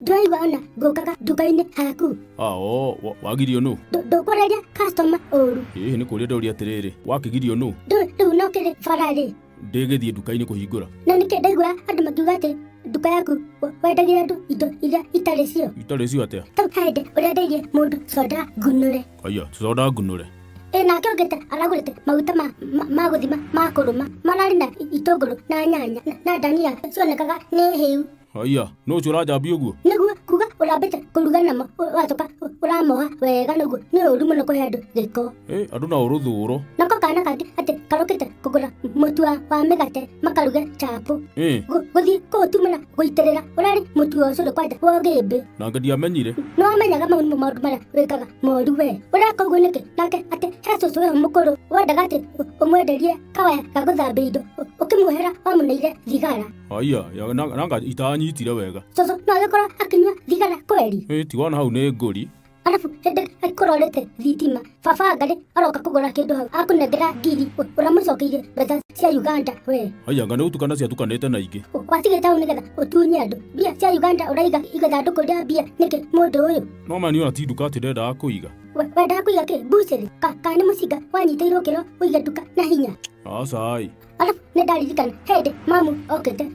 Ndũraigua ona ngũkaga nduka-inĩ haku. Ah, oh, wagirio nũ? Ndũkwarĩria customer ũru. Ĩĩ nĩ kũria ndoria atĩrĩrĩ, wakĩgirio nũ? Rĩu no kĩrĩ bara rĩ. Ndĩgĩthiĩ nduka-inĩ kũhingũra. Na nĩkĩ ndaigua andũ makiuga atĩ nduka yaku wendagĩria andũ indo iria itarĩ cio. Itarĩ cio atĩa? Tau he hĩndĩ ũrendeirie mũndũ soda ngunũre. Aya, soda ngunũre. Ĩ nake ũngĩ ta aragũrĩte maguta ma, ma, ma gũthima ma kũrũma mararĩ na itũngũrũ na nyanya na ndania cionekaga nĩ hĩu. Haiya, nũ ũcio ũranjambia ũguo? Nĩguo kuga ũrambĩte kũruga namo wacoka ũramoha wega nĩguo nĩ ũru mũno kũhe andũ gĩko. Ĩ, andũ na ũrũthũũro. Nako kana kangĩ atĩ karũkĩte kũgũra mũtu wa mĩgate makaruge chapo. Ĩ. Gũthiĩ kũũtuma na gũitĩrĩra ũrarĩ mũtu wa ũcũrũ kwanja wa ũgĩmbĩ. Nanga ndiamenyire. Nĩwamenyaga mau nĩmo maũndũ marĩa wĩkaga moru we. Ũreka ũguo nĩkĩ? Nake atĩ he cũcũ wĩho mũkũrũ wendaga atĩ ũmwenderie kawaya ga gũthambia indo ũkĩmuohera wamũneire thigara. Haiya, ya- na- nanga itanyitire wega. Cũcũ no agĩkorwo akĩnyua thigara kweri. Ĩ, tiga ona hau nĩ ngũri. Arabu hĩndĩ kũrorĩte thitima baba Ngarĩ aroka kũgũra kĩndũ hau akũnengera ngiri ũramũcokeirie mbeca cia Uganda we. Haiya, anga nĩ gũtukana ciatukanĩte na ingĩ. Watigĩte hau nĩgetha ũtunye andũ mbia cia Uganda ũraiga igathandũkũ rĩa mbia nĩkĩ mũndũ ũyũ? No ma niĩ ona ti nduka atĩ ndendaga kũiga. Wendaga kũiga kĩ? Mbucĩrĩ? Kana nĩ mũcinga wanyitĩirwo kĩro ũige nduka na hinya? Aca ĩ. Arabu nĩ ndaririkana hĩndĩ mamu okĩte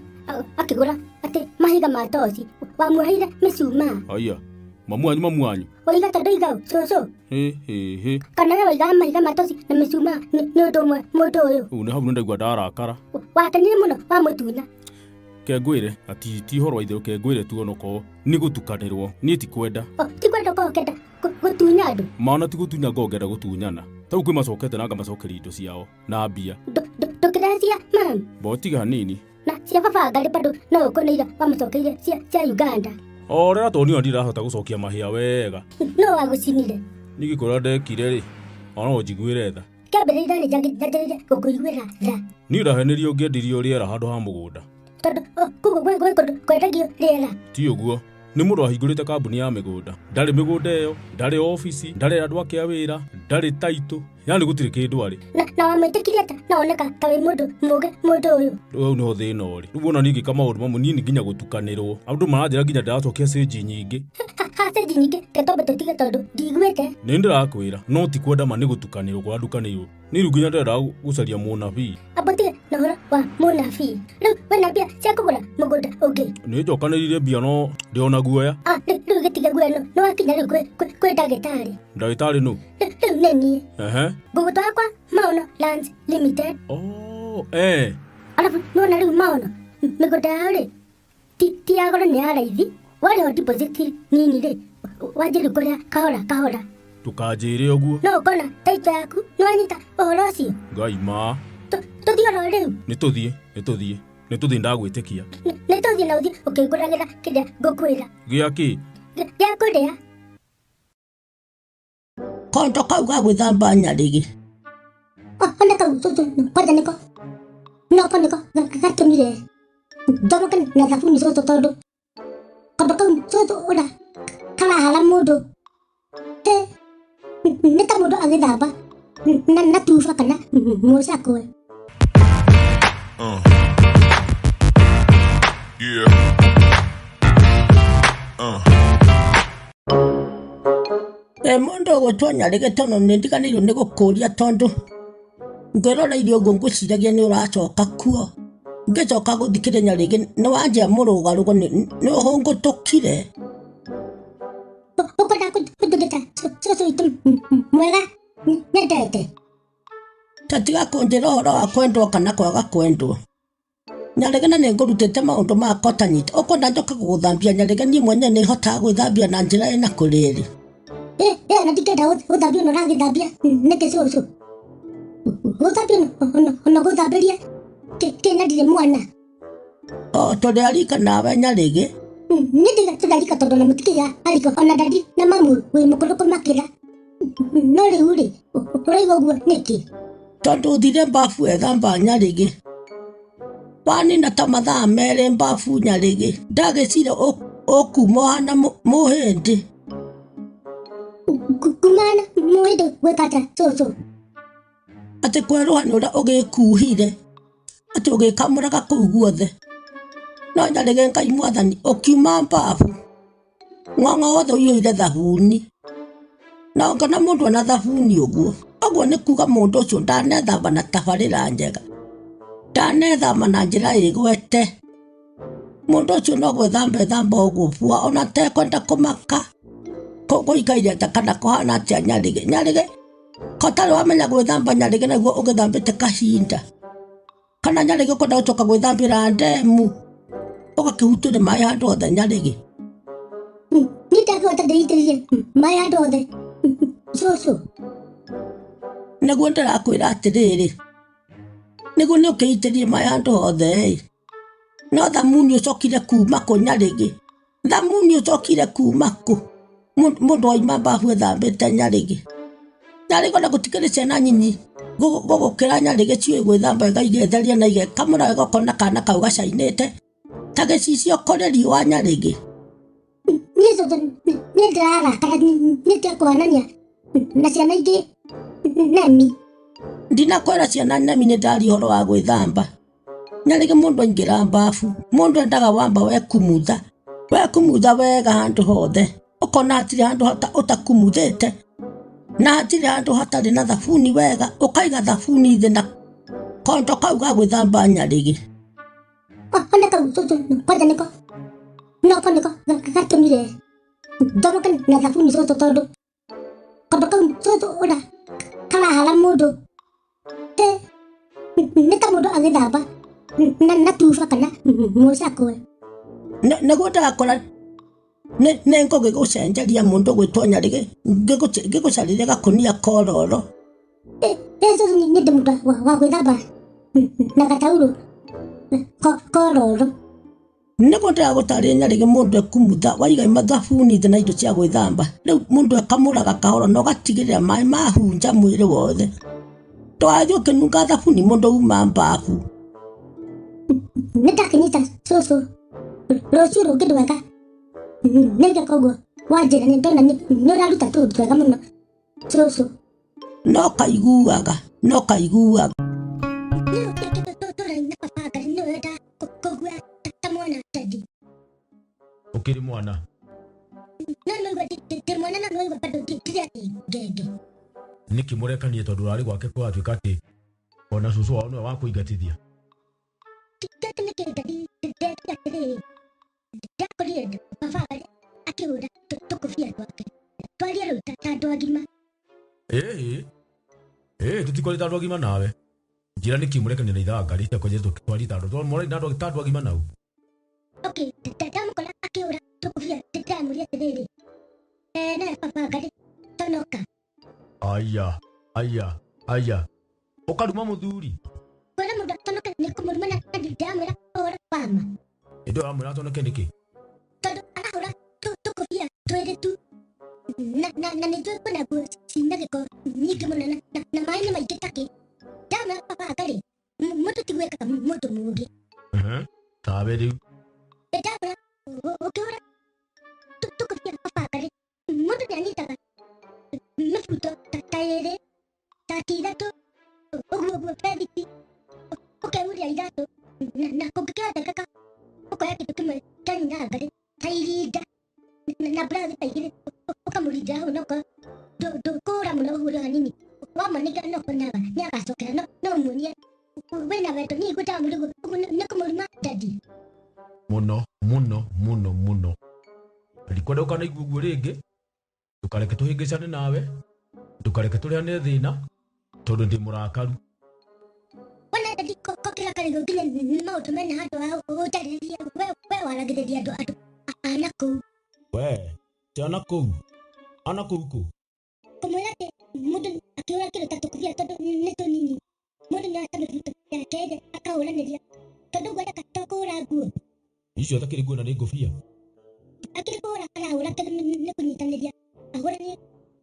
akĩgũra atĩ mahiga ma toci wamuoheire mĩcumaa. Haiya, mamu wanyu mamu wanyu. Waiga ta ndũiga ũ cũcũ? Hĩ hĩ hĩ. Kana we waigaga mahiga ma toci na mĩcumaa nĩ ũndũ ũmwe mũndũ ũyũ? Rĩu nĩ hau nĩ ndaigua ndarakara. Wakenire mũno wamũtunya. Ke ngwĩre na ti ũhoro wa itherũ ke ngwĩre tu onokorwo nĩ gũtukanĩrwo niĩ ti kwenda. O, ti kwenda ũkorwo ũkĩenda gũtunya andũ? Mana ti gũtunya ngorwo ngĩenda gũtunyana. Ta rĩu kwĩ macokete na ngamacokeria indo ciao na mbia. Ndũkĩrehe cia mam? Mbotiga hanini. Na cia baba Ngarĩ bado no ũkũneire wamũcokeire cia Uganda. O rĩrĩa tondũ niĩ ona ndirahota gũcokia mahĩa wega. No wagũcinire. Niĩ ngĩkwĩra ndekire rĩ, ona no ũnjiguĩre tha. Kĩambĩrĩria nĩ njanjĩrĩire gũkũiguĩra tha. Niĩ ndahenĩrio ngĩendirio rĩera handũ ha mũgũnda. Tondũ, koguo gwĩ kũndũ kwendagio rĩera. Ti ũguo. Nĩ mũndũ wahingũrĩte kambuni ya mĩgũnda. Ndarĩ mĩgũnda ĩyo, ndarĩ obici, ndarĩ andũ ake a wĩra, ndarĩ taitũ, yaani gũtirĩ kĩndũ arĩ. Na wamwĩtĩkirie atĩa na woneka ta wĩ mũndũ mũũgĩ mũndũ ũyũ? Rĩu hau nĩho thĩna ũrĩ. Rĩu wona niĩ ngĩka maũndũ mamwe niĩ nĩ nginya gũtukanĩrwo. Andũ maranjĩra nginya ndĩracokia cĩnji nyingĩ. Ha cĩnji nyingĩ reke twambe tũtige tondũ ndiguĩte. Nĩ ndĩrakwĩra, no ti kwenda ma nĩ gũtukanĩrwo kũrandukanĩirwo. Niĩ rĩu nginya ndĩrenda gũcaria mũnabii. Amba ũtige na ũhoro wa mũnabii. Rĩu wĩna mbia cia kũgũra mũgũnda ũngĩ? Nĩ njokanĩrĩire mbia no ndĩ ona guoya. Ah, rĩu gĩtige guoya nĩ wakinya rĩu kwĩ ndagĩtarĩ. Ndagĩtarĩ nũ? Rĩu nĩ niĩ. Ehe. Ngũgũtwara kwa Maono Lands Limited. Oh, eh. Arabu nĩwona rĩu Maono mĩgũnda yao rĩ ti ya goro nĩ ya raithi. Warĩha deposit nini rĩ wanjĩrĩria kũrĩha kahora kahora. Ndũkanjĩre ũguo. No ũkona taito yaku nĩwanyita ũhoro ũcio. Ngai ma. Tũthiĩ oro rĩu. Nĩ tũthiĩ, nĩ tũthiĩ. Nĩ tũthiĩ ndagwĩtĩkia. Nĩ tũthiĩ na ũthiĩ ũkĩngũragĩra kĩrĩa ngũkwĩra. Gĩa kĩ? Gĩa kũrĩa. Kondo kau ga gwĩthamba nyarĩgĩ. Ona kau cũcũ kwanja nĩko. Noko nĩko gatũmire njomoke na thabuni cũcũ tondũ kondo kau cũcũ ũra karahara mũndũ. Nĩ ta mũndũ agĩthamba na tuba kana mũcakwe. Yeah. Mũndũ ũgwĩtwo Nyarĩgĩ tondũ nĩ ndiganĩirwo nĩ gũkũria tondũ ngwĩroreire ũguo ngwĩciragia nĩ ũracoka kuo. Ngĩcoka gũthikĩrĩria Nyarĩgĩ nĩ wanjia mũrũgarũgo nĩ ũhũngũtũkire. Ũkwenda kũnjĩta cũcũ witũ mwega nyendete? Ta tiga kũnjĩra ũhoro wa kwendwo kana kwaga kwendwo. Nyarĩgĩ na nĩ ngũrutĩte maũndũ ma kota nyita. Ũkwenda njoke gũgũthambia Nyarĩgĩ niĩ mwenyewe nĩ hotaga gwĩthambia na njĩra ĩna kũrĩrĩ. Na ndingĩenda gũthambio na ũragĩthambia nĩkĩ cũcũ? Gũthambio ona gũthambĩria kĩna ndirĩ mwana. O tũrĩ arika nawe Nyarĩgĩ. Niĩ ndiga tũrĩ arika tondũ ona mũtikĩrĩ arika ona ndadi na mamu wĩ mũkũrũ kũmakĩra. No rĩu rĩ, ũraigua ũguo nĩkĩ? Tondũ ũthire mbabu ethamba Nyarĩgĩ. Wanina ta mathaa merĩ mbabu Nyarĩgĩ. Ndagĩcira ũkuma ũhana mũhĩndĩ. Kumana mũhĩndĩ gwĩka atĩa cũcũ? Atĩ kwerũha nĩ ũrĩa ũgĩkuhire. Atĩ ũgĩkamũraga kũu guothe. No Nyarĩgĩ Ngai mwathani ũkiuma mbabu. Ng'ong'o wothe ũiyũire thabuni. Na ũngĩona mũndũ ena thabuni ũguo, ũguo nĩ kuga mũndũ ũcio ndanethamba na tabarĩra njega, ndanethamba na njĩra ĩgwete. Mũndũ ũcio no gwĩthamba ethamba ũguo bua ona atekwenda kũmaka gũikaire atĩa kana kũhana atĩa nyarĩgĩ. Nyarĩgĩ ko ũtarĩ wamenya gwĩthamba nyarĩgĩ naguo ũgĩthambĩte kahinda, kana nyarĩgĩ ũkwenda gũcoka gwĩthambĩra ndemu ũgakĩhutũre maĩ handũ hothe nyarĩgĩ. Niĩ ndangĩhota ndĩitĩrĩrie maĩ handũ hothe cũcũ. Nĩguo ndĩrakwĩra atĩrĩrĩ, nĩguo nĩ ũkĩitĩrĩrie maĩ handũ hothe ĩ, no thamuni ũcokire kuma kũ nyarĩgĩ? Thamuni ũcokire kuma kũ? Mũndũ wauma mbabu ethambĩte nyarĩgĩ. Nyarĩgĩ ona gũtikĩrĩ ciana nyinyi gũgũkĩra nyarĩgĩ ciũĩ gwĩthamba wega igetheria na igekamũra wega ũkona kana kau gacainĩte ta gĩcicio kũrĩ riũa nyarĩgĩ. Niĩ cũcũ nĩ ndĩrarakara nĩ ndekũhanania na ciana ingĩ nemi. Ndinakwĩra ciana nemi nĩ ndaria ũhoro wa gwĩthamba. Nyarĩgĩ mũndũ aingĩra mbabu, mũndũ endaga wamba wekumutha, wekumutha wega handũ hothe, ũkona hatirĩ handũ ũtakumuthĩte, na hatirĩ handũ hatarĩ na thabuni wega, ũkaiga thabuni thĩ na kondo kau ga gwĩthamba nyarĩgĩ. Ona kau cũcũ kwanja nĩko noko nĩko gatũmire njomoke na thabuni cũcũ tondũ kondo kau cũcũ ũra karahara mũndũ nĩ ta mũndũ agĩthamba na tuba kana mũcakwe. Nĩguo ndĩrakora nĩ ngũgĩgũcenjeria mũndũ gwĩtwo nyarĩgĩ, ngĩgũcarĩrie gakũnia kororo. Cũcũ nĩ ndĩ mũndũ wa gwĩthamba na gataurũ kororo. Nĩguo ndĩragũtarĩria nyarĩgĩ mũndũ ekumutha waiga mathabuni thĩ na indo cia gwĩthamba. Rĩu mũndũ ekamũraga kahora na ũgatigĩrĩra maĩ mahunja mwĩrĩ wothe. Ndũgathiĩ ũkĩnunga thabuni mũndũ uma mbabu. Nĩ ndakĩnyita cũcũ rũciũ rũngĩ rwega nĩngeka ũguo wanjĩra nĩ ndona nĩ ũraruta tũũndũ twega mũno cũcũ. No kaiguaga, no kaiguaga. Ũkĩrĩ mwana? No nĩwaigua ndĩ mwana no nĩwaigua bado ndirĩ ngenge. Nĩkĩ mũrekanie tondũ ũrarĩ gwake kũratuĩka atĩ ona cũcũ wao nĩwe wakũingatithia? Gĩkĩ nĩ kĩndũ ndekire atĩrĩrĩ, ndakorire baba akĩhũra tũkũbia twake twarie rĩu ta andũ agima. Ĩĩ ĩĩ tũtikwarĩ ta andũ agima nawe. Njĩra nĩkĩ mũrekania na ithangari cia twarie ta andũ mũrarĩ na andũ ta andũ agima nau. Okay, ndamũkora akĩhũra tũkũbia ndĩramũria atĩrĩrĩ, nawe baba ngarĩ tonoka. Aya aya aya ũkaruma mũthuri. Kwĩra mũndũ atonoke nĩ kũmũruma na ndĩramwĩra ũhoro wa ma. Ĩndĩ ũramwĩra atonoke nĩkĩ? Tondũ arahũra tũkũbia twĩrĩ tu na nĩ njũĩ kwĩna nguo cina gĩko nyingĩ mũno na maĩ nĩ maingĩ takĩ. Ndamwĩra baba ngarĩ mũndũ ti gwĩkaga mũndũ mũngĩ. Tawe rĩu. Ndamwĩra ũkĩhũra tũkũbia baba ngarĩ mũndũ nĩ anyitaga mĩbuto ta ĩrĩ ta ithatũ ũguo ũguo bethiti ũkehuria iratũ na kũngĩkĩhotekeka ũkoya kĩndũ kĩmwe kĩa nyina ngarĩ ta irinda na burathi ta igĩrĩ ũkamũrindĩra hau nokorwo ndũkũhũra mũno ũhũre hanini wamwanĩkĩra nokorwo nĩ agacokera no ũmuonie wĩna wendo. Niĩ ngwendaga mũrĩ ũguo nĩ kũmũruma dadi. Mũno mũno mũno mũno. Ndikwenda ũkanaigua ũguo rĩngĩ, ndũkareke tũhĩngĩcane nawe, ndũkareke tũrĩane thĩna tondũ ndĩ mũrakaru. Wona dadi kokĩra karĩgũ nginya nĩ maũndũ mena handũ ha gũtarĩria we waragĩrĩria andũ ana kũu. We ti ana kũu, ana kũu kũ? Kũmwĩra atĩ mũndũ akĩhũra kĩndũ ta tũkũbia tondũ nĩ tũnini mũndũ nĩ oyaga mĩbuto yake ĩrĩa akahũranĩria tondũ ũguo areka to kũhũra nguo. Icio atakĩrĩ nguo na nĩ ngũbia. Akĩrĩ kũhũra arahũra tondũ nĩ kũnyitanĩria ahũranie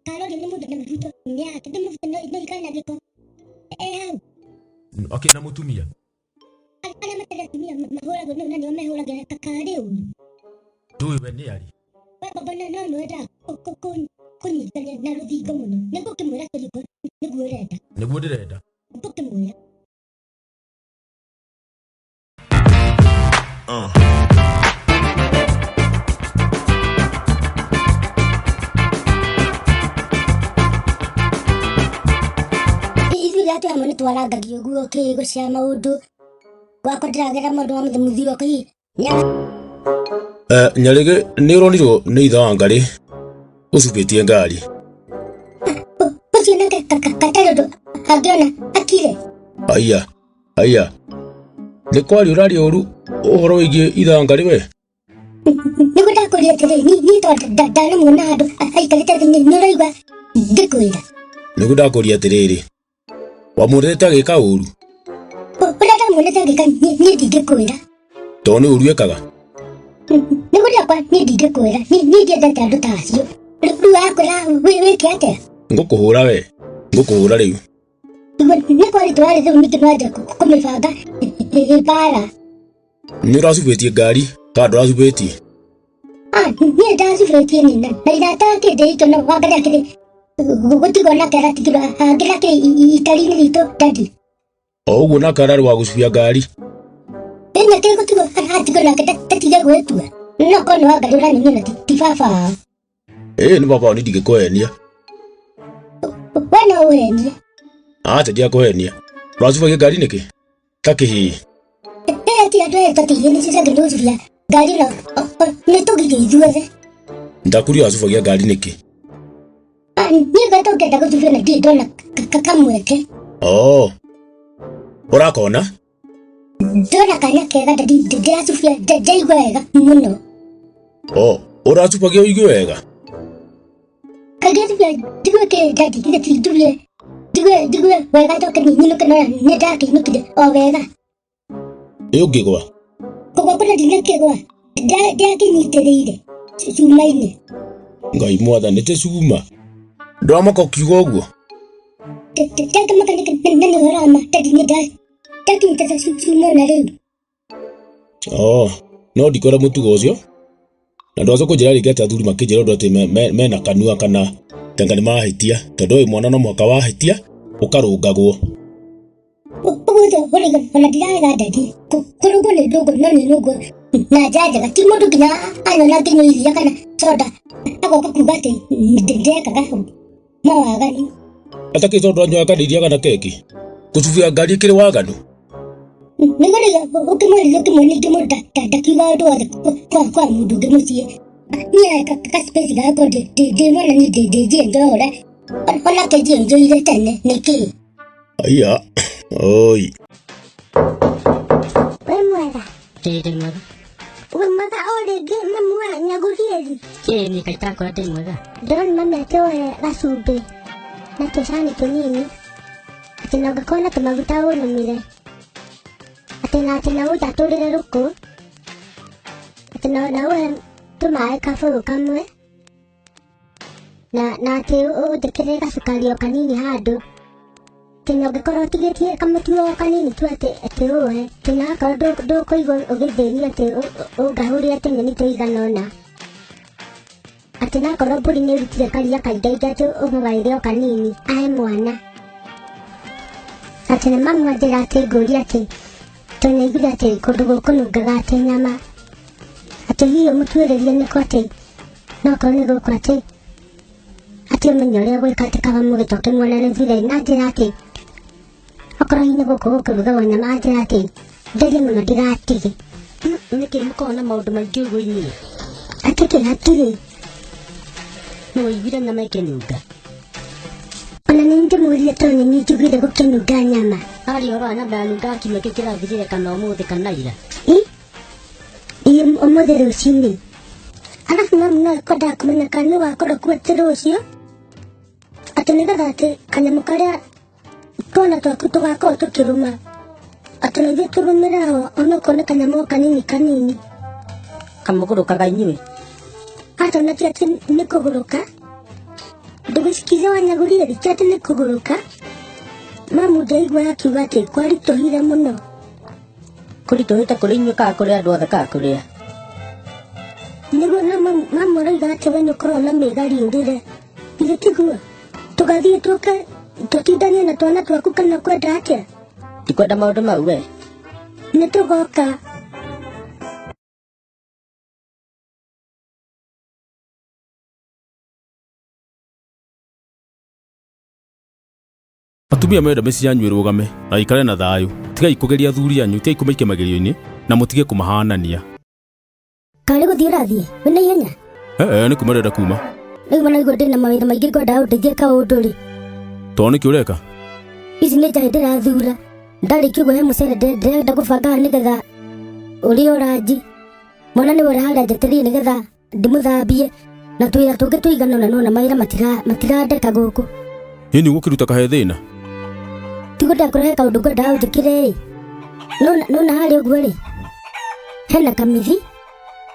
karorio nĩ mũndũ na mĩbuto nĩ yake nĩ mĩbuto no ikare na gĩko e hau. Akĩrĩ na mũtumia. Arĩa matarĩ atumia mahũragwo nĩo na nĩo mehũragĩra karĩ ũru. Ndũĩ we nĩ arĩ. We baba no nĩwendaga kũnyitithania na rũthingo mũno nĩguo ũkĩmwĩra tũrĩko nĩguo ũrenda. Nĩguo ndĩrenda. Ngũkĩmwĩra. twĩ hamwe nĩ twarangagia ũguo kĩgo cia maũndũ gwakwa ndĩragera maũndũ ma mũthuri wakwa hihi. Nyarĩgĩ nĩ ũronirwo nĩ ithe wa Ngarĩ ũcubĩtie ngari. Ũcio nake gatarĩ ũndũ angĩona akire. Aya aya, nĩ kwaria ũraria ũru ũhoro wĩgiĩ ithe wa Ngarĩ we? Nĩguo ndakũria atĩrĩ, niĩ to ndanamuona handũ aikarĩte thĩ, nĩ ũraigua ngĩkwĩra. Nĩguo ndakũria atĩrĩrĩ, wamuonete agĩka ũru? Ũrĩa ndamuonete agĩka niĩ ndingĩkwĩra. Tondũ nĩ ũru ekaga? Nĩguo ndakwa niĩ ndingĩkwĩra, niĩ ndiendete andũ ta acio. Rĩu wakwĩra wĩke atĩa? Ngũkũhũra we, ngũkũhũra rĩu. Nĩ kwarĩ twarĩ rĩu ningĩ nĩwanjia kũmĩbanga mbara. Nĩ ũracubĩtie ngari kana ndũracubĩtie? Niĩ ndacubĩtie nĩ na irata akĩndĩ itũ no Wangarĩ akĩrĩ gũtigwo nake aratigirwo angĩ nake itari-inĩ ritũ dadi. O ũguo nake ararĩ wa gũcubia ngari. Ĩni akĩrĩ gũtigwo aratigwo nake tatige gwĩtua. No korwo nĩ Wangarĩ ũranyonia na ti baba wao. Ĩĩ nĩ baba wao, niĩ ndingĩkũhenia. We no ũhenie. Acha ndiakũhenia. Ũracubagia ngari nĩkĩ? Ta kĩhĩĩ. Ĩĩ ti andũ aya tũtigire nĩ ciacagĩrĩirwo gũcubia ngari ĩno nĩ tũgirio ithuothe. Ndakũria ũracubagia ngari nĩkĩ? Niĩ ngwenda ũngĩenda gũcubia na ndirĩ ndona kamweke. Oh. Ũrakona? Ndona kanya kega ndĩracubia ndaigua wega mũno. Oh, ũracubagia ũigue wega? Kaingĩ cubia njigue kĩ dadi githĩ ti njugie njigue njigue wega njoke nyinũke no nĩ ndakĩinũkire o wega. Ĩ ũngĩgwa? Kũgwa kũna ndinakĩgwa ndakĩnyitĩrĩire cuma-inĩ. Ngai mwathani ti cuma. Ndũramaka ũkiuga ũguo? Ndakĩmaka nĩ ũhoro wa ma dadi nĩ ndakinyitĩte cuma na rĩu. Oh, no ndikwenda mũtugo ũcio. Na ndwacoka kũnjĩra rĩngĩ atĩ athuri makĩnjĩra ũndũ atĩ mena kanua kana tenga nĩ mahĩtia tondũ ũyũ mwana no mũhaka wahĩtia ũkarũngagwo. Ũguo ũrauga ona ndirarega dadi kũrũngwo nĩ ndũngũ no nĩ nũngũ na nja njega ti mũndũ nginya anyona ngĩnyua iria kana soda agoka kuga atĩ ndekaga mawaganu. Atakĩ tondũ anyuaga kana iria kana keki. Gũcubia ngari ĩkĩrĩ waganu. Nĩguo rĩu ũkĩmwarĩria ũkĩmuonia ingĩ mũndũ ndakiuga ũndũ wothe kwa mũndũ ũngĩ mũciĩ. Niĩ ka space gakwa ndĩ mwana niĩ ndĩnjienjoyore onake ndienjoyire tene nĩkĩ? Aya, oi. Wĩ mwega? Ĩĩ ndĩ mwega. Wĩ mwega o rĩngĩ mamu wa Nyagũrieri? Ĩĩ niĩ kaita ndĩ mwega. Ndĩrona mami akĩũhe gacumbĩ na tũcani tũnini atĩ na ũngĩkorwo na tũmaguta ũnũmire atĩ na atĩ na ũnjatũrĩre rũkũ atĩ na ũhe tũmaĩ kabũyũ kamwe na atĩ ũnjĩkĩrĩre gacukari o kanini handũ atĩ na ũngĩkorwo ũtigĩtie kamũtu o kanini tu atĩ atĩ ũhe atĩ na akorwo ndũkũigua ũgĩthĩnio atĩ ũngahũrĩre tũnyeni tũigana ũna atĩ na akorwo mbũri nĩ ĩrutire karia kaingaingĩ atĩ ũmũgaĩre o kanini ahe mwana atĩ na mamu anjĩra atĩ ngũrie atĩ tondũ nĩaiguire atĩ kũndũ gũkũnungaga atĩ nyama atĩ hihi ũmũtuĩrĩrie nĩkũ atĩ no akorwo nĩ gũkũ atĩ atĩ ũmenye ũrĩa gwĩka atĩ kaba mũgĩcoke muonane thutha-inĩ na njĩra atĩ okorwo hihi nĩ gũkũ gũkũrugagwo nyama anjĩra atĩ ngerie mũno ndigatige. Nĩkĩ mũkoragwo na maũndũ maingĩ ũguo inyuĩ? Atĩ kĩ hatirĩ. Nĩ waiguire nyama ĩkĩnunga? Ona nĩ ngĩmũria tondũ nĩ njiguire gũkĩnunga nyama. Aria ũhoro wa nyama yanungaga kiumia kĩu kĩrathirire kana ũmũthĩ kana ira? Ĩ ũmũthĩ rũcinĩ. Arabu mamu no ekwendaga kũmenya kana nĩ wakorwo kuo atĩ rũciũ atĩ nĩgetha atĩ kanyamũ karĩa twana twaku tũgakorwo tũkĩrũma atĩ na ithuĩ tũrũmĩre ho onokorwo nĩ kanyamũ o kanini kanini. Kamũgũrũkaga inyuĩ? Aca na ti atĩ nĩ kũgũrũka. Ndũgĩcikize wanyagũrire ti atĩ nĩ kũgũrũka. Mamu ndaigua akiuga atĩ kwaritũhire mũno. Kũritũhĩte kũrĩ inyuĩ kana kũrĩ andũ othe kana kũrĩ a? Nĩguo na mamu arauga atĩ we nĩ ũkoragwo na mĩgariũrĩre. Githĩ tiguo? Tũgathiĩ tũke tũtindanie na twana twaku kana kwenda atĩa? Ndikwenda maũndũ mau we. Nĩ tũgoka. Atumia menda mĩciĩ yanyu ĩrũgame na ikare na thayũ. Tigai kũgeria athuri anyu, tigai kũmaikia magerio-inĩ na mũtige kũmahanania. Karĩ gũthiĩ ũrathiĩ wĩna ihenya? Ee, nĩ kuma ndĩrenda kuma. Rĩu mana igua ndĩna mawĩra maingĩ ngwendaga ũndeithie kaũndũ rĩ. Tondũ nĩkĩ ũreka? Ici nĩ njahĩ ndĩrathura. Ndarĩkia ũguo he mũcere ndĩrenda gũbanga haha nĩgetha ũrĩo ranji. Mwana nĩwe ũrĩa harĩa njetereire nĩgetha ndĩmũthambie na twĩra tũngĩ tũigana ũna nona mawĩra matirandeka gũkũ. Ĩ nĩ ũgũkĩruta kahe thĩna? Tiguo ndakũrehe kaũndũ ngwendaga ũnjĩkĩre ĩ. Nona harĩa ũguo rĩ, hena kamithi.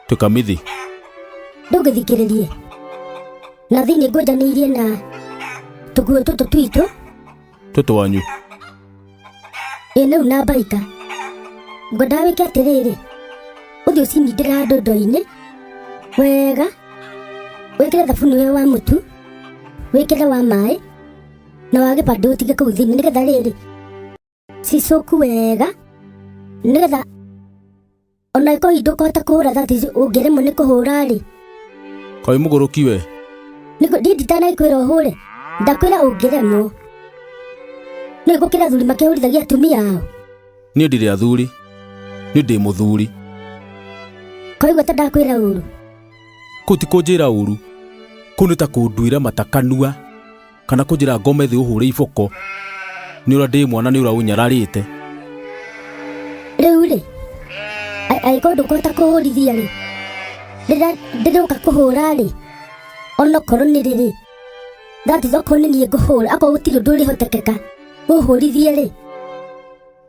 Twĩ kamithi. Ndũngĩthikĩrĩrie. Na thĩinĩ ngũnjanĩirie na tũguo tũtũ twitũ. Tũtũ wanyu. Ĩ rĩu na mbaika. Ngwendaga wĩke atĩrĩrĩ, ũthiĩ ũcinindĩre handũ ndoo-inĩ wega, wĩkĩre thabuni ũyũ wa mũtu, wĩkĩre wa maĩ na wa gĩbandĩ ũtige kũu thĩinĩ nĩgetha rĩrĩ cicoku wega, nĩgetha ona ĩkorwo ndũkũhota kũhũra that is ũngĩremwo nĩ kũhũra rĩ. Kaĩ mũgũrũki we? Nĩguo niĩ nditanakwĩra ũhũre, ndakwĩra ũngĩremwo. Nĩ gũkĩra athuri makĩhũrithagia atumia ao. Niĩ ndirĩ athuri, niĩ ndĩ mũthuri. Koigua ta ndakwĩra ũru. Kũu ti kũnjĩra ũru, kũu nĩ ta kũnduĩra mata kanua kana kũnjĩra ngome thĩ ũhũre iboko. Nĩ ũrĩa ndĩ mwana nĩ ũrĩa ũnyararĩte. Rĩu rĩ, angĩkorwo ndũkũhota kũhũrithia rĩ, rĩrĩa ndĩroka kũhũra rĩ, onokorwo nĩ rĩrĩ, that is okorwo nĩ niĩ ngũhũra, akorwo gũtirĩ ũndũ ũrĩhotekeka ũhũrithie rĩ,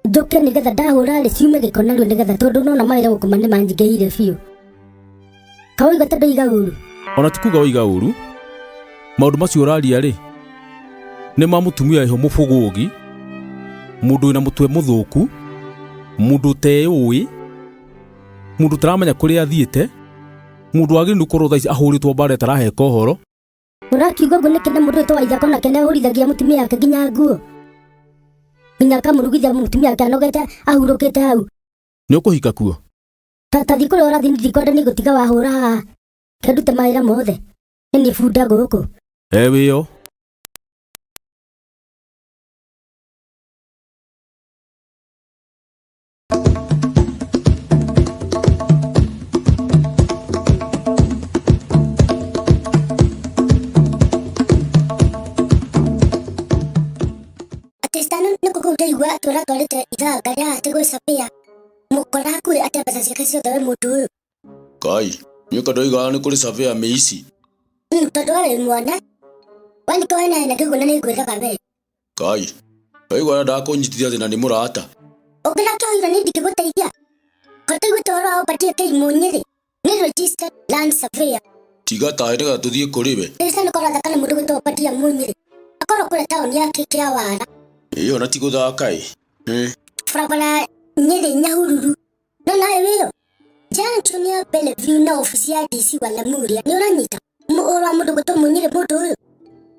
njũke nĩgetha ndahũra rĩ ciume gĩko narua nĩgetha tondũ nona mawĩra gũkũ nĩ manjingĩhĩire biũ. Kaũiga ta ndoiga ũru. Ona ti kuga woiga ũru, maũndũ macio ũraria rĩ, nĩ ma mũtumia wĩho mũbũgũgi, mũndũ wĩna mũtwe mũthũku, mũndũ ũteyũĩ, mũndũ ũtaramenya kũrĩa athiĩte, mũndũ wagĩrĩirwo nĩ gũkorwo thaa ici ahũrĩtwo mbara ĩtaraheka ũhoro. Ũrakiuga ũguo nĩkĩ na mũndũ wĩtwo Waithaka onake nĩ ahũrithagia mũtumia wake nginya nguo? Nginya akamũrugithia mũtumia wake anogete ahurũkĩte hau. Nĩ ũkũhika kuo? Ta thiĩ kũrĩa ũrathiĩ ndikwenda nĩ gũtiga wahũra haha. Kĩndute mawĩra mothe. Nĩ niĩ bunda gũkũ. E wĩyo. Atĩ nĩ kũu ndaigua atĩ ũratwarĩte ithanga rĩa atĩ gwĩcabĩa. Mũkora hakuhĩ ate mbeca ciake ciothe we mũndũ ũyũ. Kai, nyoka ndoigaga nĩ kũrĩ surveyor mĩici. Tondũ we wĩ mwana. We nĩkĩo wena na kĩguo na nĩngwĩraga we. Kai, ndoigua ndakũnyitithia thĩna nĩ mũrata. Ũngĩrakĩoire niĩ ndingĩgũteithia. Ko ndaiguĩte ũhoro wa Obadia K Mũnyĩrĩ, nĩ registered land surveyor. Tiga taĩ nĩgetha tũthiĩ kũrĩ we. Rĩu nĩ korwo thaka na mũndũ gwĩtwo Obadia Mũnyĩrĩ. Akorwo kũrĩa taũni ya Kĩawara. Ĩyo na ti gũthaka ĩ. Barabara Nyĩrĩ Nyahururu. No nawe wĩyo. Junction ya Bellevue na ofici ya DC wa Lamuria. Nĩ ũranyita? Ũhoro wa mũndũ gwĩtwo Mũnyĩrĩ mũndũ ũyũ.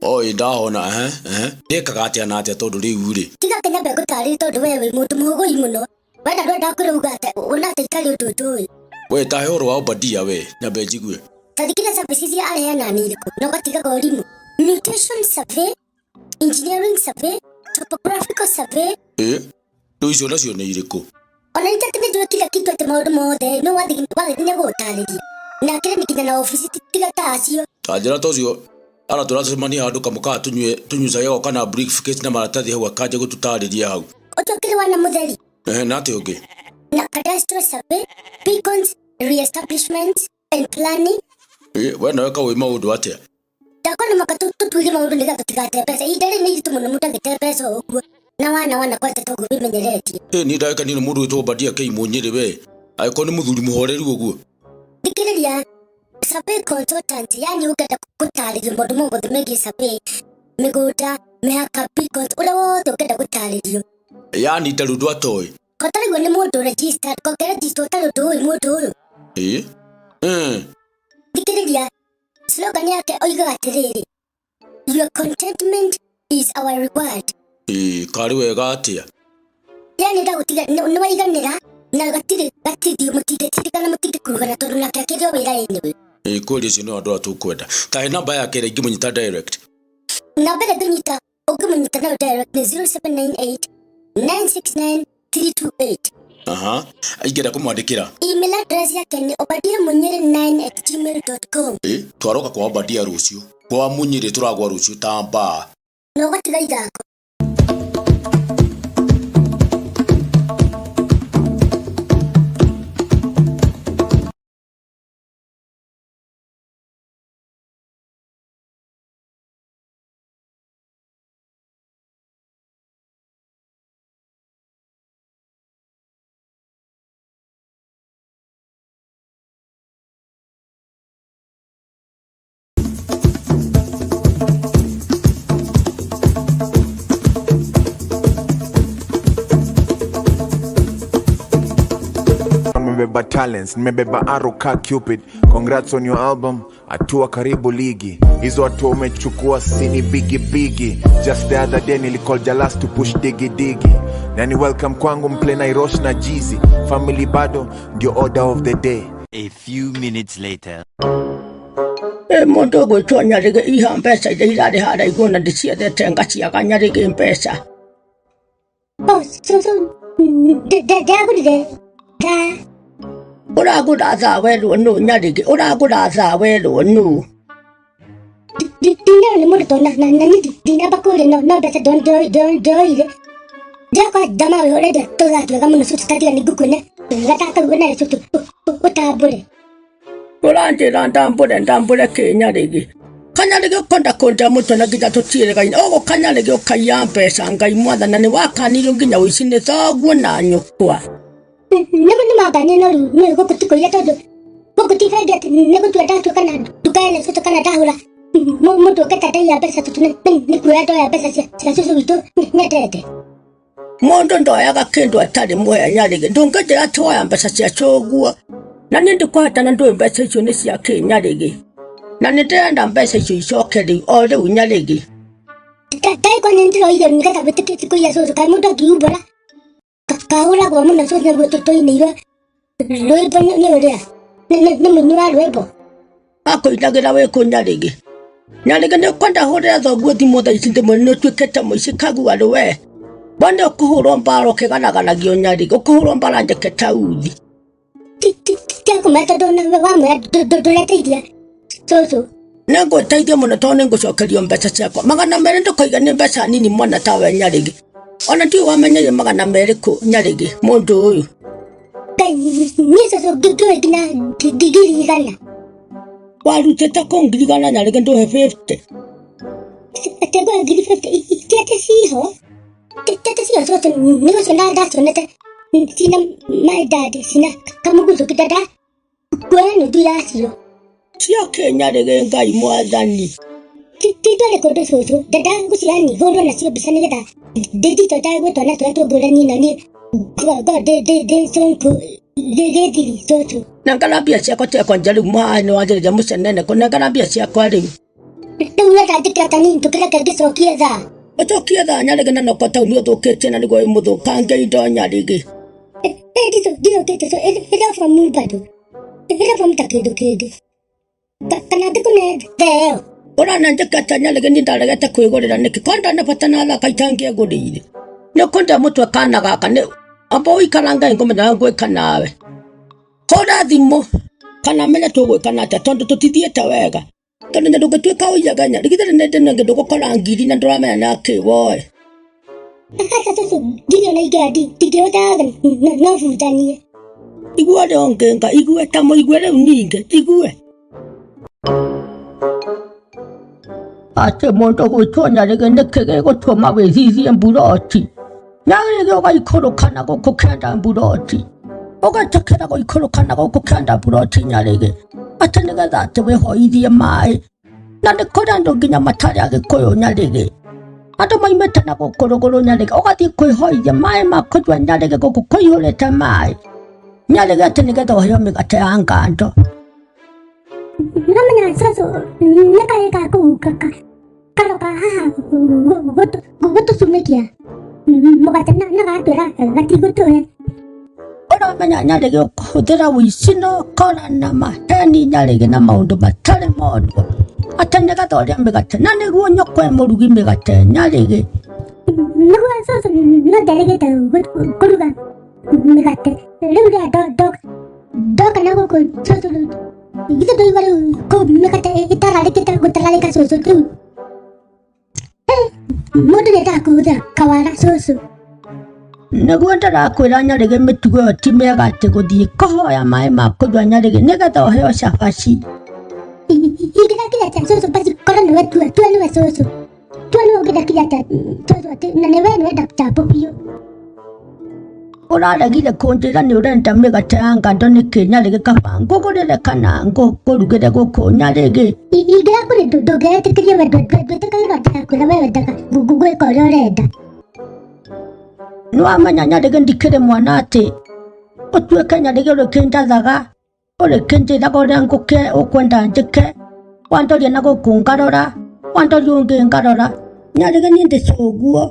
Oi ndahona ehe ehe. Ndĩkaga atĩa na atĩa tondũ rĩu rĩ. Tiga kĩnyambe ngũtarĩrie tondũ we wĩ mũndũ mũhũgũi mũno. Wenda ndwenda kũrauga atĩ wona atĩ itarĩ ũndũ njũĩ. We tahe ũhoro wa Obadia we nyambe njigue. Ta thikĩrĩria services iria areana nĩ irĩkũ na ũgatigaga ũrimũ. Mutation survey, engineering survey, topographical survey. Ĩ, rĩu icio nacio nĩ irĩkũ? Ona nĩ atĩ nĩnjũĩ kila kitu atĩ maũndũ mothe no wathiĩ nginya gũtarĩria. Na akĩrĩ nginya na ofici tiga ta acio. Ta njĩra ta ũcio ara tũracemania handũ kamũkawa tũnyue tũnyucage goka na briefcase na maratathi hau akanja gũtũtarĩria hau. Ũcio ũkĩrĩ wana mũtheri. Ehe, na atĩa ũngĩ? Na cadastral survey, beacons, reestablishment and planning. Ĩ, we nawe kaũĩ maũndũ atĩa? Ndakona mwaka tũtuire maũndũ nĩgetha tũtigate mbeca. Ihinda rĩrĩ nĩ iritũ mũno mũndũ agĩte mbeca o ũguo. Na wana kwanja toguo wĩmenyeretie. Ĩ, niĩ ndagĩkenio nĩ mũndũ wĩtwo Obadia K Mũnyĩrĩ we. Angĩkorwo nĩ mũthuri mũhoreru ũguo. Thikĩrĩria, survey consultant, yani ũngĩenda gũtarĩrio maũndũ mothe megiĩ survey, mĩgũnda, mĩhaka, beacons, ũrĩa wothe ũngĩenda gũtarĩrio. Yani ndarĩ ũndũ atoĩ. Kotarĩguo nĩ mũndũ registered, kongĩregister ũtarĩ ũndũ ũĩ mũndũ ũyũ. Ĩ? Thikĩrĩria, slogan yake oigaga atĩrĩrĩ, your contentment is our reward. Ĩ, karĩ wega atĩa? Yani ndagũtiga nĩ waiganĩra na gatirĩ gatithio mũtingĩtirikana mũtingĩkurugana tondũ nake akĩrĩ o wĩra anyway. Ĩ, kweli ũcio nĩ andũ arĩa tũkwenda. Ta he namba yake ĩrĩa ingĩmũnyita direct. Namba ĩrĩa ingĩnyita Ũngĩmũnyita nayo direct nĩ 0798 969 328. Aha, ingĩenda kũmwandĩkĩra. Email address yake nĩ obadiamunyiri9@gmail.com. Ĩ, twaroka kwa Obadia rũciũ. Kwa Munyĩrĩ tũragwa rũciũ ta mbaa. Na ũgatiga ithako. Nimebeba talents, nimebeba arrow ka Cupid. Congrats on your album, hatua karibu ligi. Hizo hatua umechukua sini bigi bigi. Just the other day nilicall Jalas to push digi digi. Na ni welcome kwangu mple Nairosh na Jeezy. Family bado ndio order of the day. A few minutes later. Ĩ mũndũ ũgwĩtwo Nyarĩgĩ iha mbeca iria irarĩ harĩa igũrũ na ndiciethete ngaciaga Nyarĩgĩ mbeca. Oh, cũcũ ndĩragũrire thaa. Ũragũra thaa werwo nũ Nyarĩgĩ? Ũragũra thaa werwo nũ? Ndinero nĩ mũndũ tondũ na niĩ ndinamba kũrĩa no mbeca ndoire. Ndĩrakora jama ũyũ ũrendia tũthaa twega mũno cũcũ tatiga nĩ ngũkuone gathaa kau wĩnayo cũcũ ũtambũre. Ũranjĩra ndambũre ndambũre kĩ Nyarĩgĩ? Kanyarĩgĩ ũkwenda kũnja mũtwe na nginya tũtiĩrĩgaine. Ũgũka Nyarĩgĩ ũkaiya mbeca Ngai mwathani na nĩwakanirio nginya ũici nĩ thoguo na nyũkwa. Nĩguo nĩmanganie no rĩu nĩ gũkũ ti kũiya tondũ gũkũ ti bengi atĩ nĩ gũtua ndatua kana nduka ĩno cũcũ kana ndahũra mũndũ ũngĩta ndaiya mbeca tũtũ nĩ kuoya ndoya mbeca cia cũcũ witũ nyendete. Mũndũ ndoyaga kĩndũ atarĩ mũhe Nyarĩgĩ. Ndũngĩnjĩra atĩ woya mbeca cia cũguo. Na niĩ ndikũhata na ndũĩ mbeca icio nĩ cia kĩ Nyarĩgĩ. Na nĩ ndĩrenda mbeca icio icoke rĩu o rĩu Nyarĩgĩ. Ndagĩkorwo nĩ ndĩroire nĩgetha wĩtĩkĩtie kũiya cũcũ kaĩ mũndũ angiumbũra kahũragwo mũno cũcũ nĩguo tũinĩirwo rwĩmbo nĩ ũrĩa nĩ mũini wa rwĩmbo. Akũinagĩra wĩ kũ Nyarĩgĩ? Nyarĩgĩ nĩ ũkwenda hũrĩre thoguo thimũ thaa ici ndĩmwĩre nĩ ũtuĩkĩte mũici kagua rũwe. Bwana ũkũhũrwo mbara ũkĩgaragaragio Nyarĩgĩ, ũkũhũrwo mbara njeke ta uthi. Tiakũmwĩra tondũ wamwĩra ndũreteithia cũcũ. Nĩngũteithia mũno tondũ nĩngũcokerio mbeca ciakwa. 200 ndũkaiga nĩ mbeca nini mwana tawe Nyarĩgĩ. Ona ndiũĩ wamenyeire 200 kũ Nyarĩgĩ mũndũ ũyũ. Ngai niĩ cũcũ ngĩũĩ nginya 100,000. Warutĩte kũ 100,000 Nyarĩgĩ ndũhe 50? Atĩ ngũhe 50,000 ti atĩ ciho. Ti atĩ ciho cũcũ nĩ gũciona ndacionete cina my dad cina kamũguthũki ndenda kuoya nuthu yacio. Cia kĩ Nyarĩgĩ Ngai mwathani? Ti ndware kũndũ cũcũ ndenda gũciani hũrwo nacio mbica nĩgetha ndĩndito ndagwĩ twana tũrĩa tũngũra niĩ na niĩ ngorwo ndĩ cũnkũ gĩthiri cũcũ. Nengera mbia ciakwa tiga kwanja rĩu mũhaha nĩ wanjĩrĩria mũcenene kũ nengera mbia ciakwa rĩu. Rĩu ũrenda njĩke atĩa niĩ ndũkĩreke ngĩcokie thaa? Ũcokie thaa Nyarĩgĩ na noko taũni ũthũkĩtie na nĩguo wĩ mũthũkangie indo Nyarĩgĩ. Ndithũkĩtie cũcũ ĩra bomu bado ĩra bomu ta kĩndũ kĩngĩ kana ngĩkũne thaa ĩyo. Ũrona njĩke atĩa Nyarĩgĩ niĩ ndaregete kwĩgũrĩra nĩkĩ? Ko ndarĩ na bata na thaka itangĩegũrĩire. Nĩ ũkũndĩa mũtwe kana gaka nĩ amba ũikarange ngũmenya ũrĩa ngwĩka nawe. Hũra thimũ kana menye tũgwĩka na atĩa tondũ tũtithiĩte wega. Tondũ nĩ ndũngĩtuĩka ũiyage Nyarĩgĩ githĩ nĩ ndĩ nĩngĩ ndũgũkora ngiri na ndũramenya nĩ akĩ woe. Aca cũcũ ngiri ona ingĩoya ndingĩhota no bunjanie. Igua ũrĩa ũngĩnga igue ta mũigue rĩu ningĩ igue. Atĩ mũndũ gwĩtwo Nyarĩgĩ nĩkĩ gĩgũtũma wĩthithie mburoti? Nyarĩgĩ ũgaikũrũka na gũkũ kĩanda mburoti. Ũgetĩkĩra gũikũrũka na gũkũ kĩanda mburoti Nyarĩgĩ. Atĩ nĩgetha atĩ wĩhoithie maĩ. Na nĩ kũrĩ andũ nginya matarĩ Agĩkũyũ Nyarĩgĩ. Andũ maimĩte na gũkũ rũgũrũ Nyarĩgĩ. Ũgathiĩ kwĩhoithia maĩ ma kũnyua Nyarĩgĩ gũkũ kũihũrĩte maĩ. Nyarĩgĩ atĩ nĩgetha ũheo mĩgate ya ngando. Nĩũramenya cũcũ nĩ kahĩĩ ga kũu karoka haha gũtũcumĩkia mũgate na gatwĩra gatigũtũhe. Ũramenya Nyarĩgĩ ũkũhũthĩra ũici na ũkora na maheni Nyarĩgĩ na maũndũ matarĩ monwo. Atĩ nĩgetha ũrĩe mĩgate na nĩguo nyũkwa e mũrugi mĩgate nyarĩgĩ. Nĩguo cũcũ no nderĩgĩte kũruga mĩgate rĩu rĩrĩa ndoka na gũkũ cũcũ githĩ ndũigua rĩu kũu mĩgate ĩtararĩkĩte gũtararĩka cũcũ rĩu mũndũ nĩendaga kũhũthĩra kawara cũcũ. Nĩguo ndĩrakwĩra nyarĩgĩ mĩtugo ĩyo ti mĩega atĩ gũthiĩ kũhoya maĩ ma kũnyua nyarĩgĩ nĩgetha ũheo cabaci. Ingĩthakire atĩa cũcũ basi korwo nĩwe tua tua nĩwe cũcũ tua nĩwe ũngĩthakire atĩa cũcũ atĩ na nĩwe nĩwenda chapo biũ. Ũraregire kũnjĩra nĩ ũrenda mĩgate ya ngando nĩkĩ nyarĩgĩ kaba ngũgũrĩre kana ngũrugĩre gũkũ nyarĩgĩ. Ingĩrakũrĩ ndũngĩetĩkĩria we ndwĩtĩkagĩrwo ndĩrakwĩra we wendaga gwĩka ũrĩa ũrenda. Nĩ wamenya nyarĩgĩ ndikĩrĩ mwana atĩ ũtuĩke nyarĩgĩ ũrĩkĩnjathaga ũrĩkĩnjĩraga ũrĩa ngũke ũkwenda njĩke wandoria na gũkũ ngarora wandoria ũngĩ ngarora nyarĩgĩ niĩ ndĩcũguo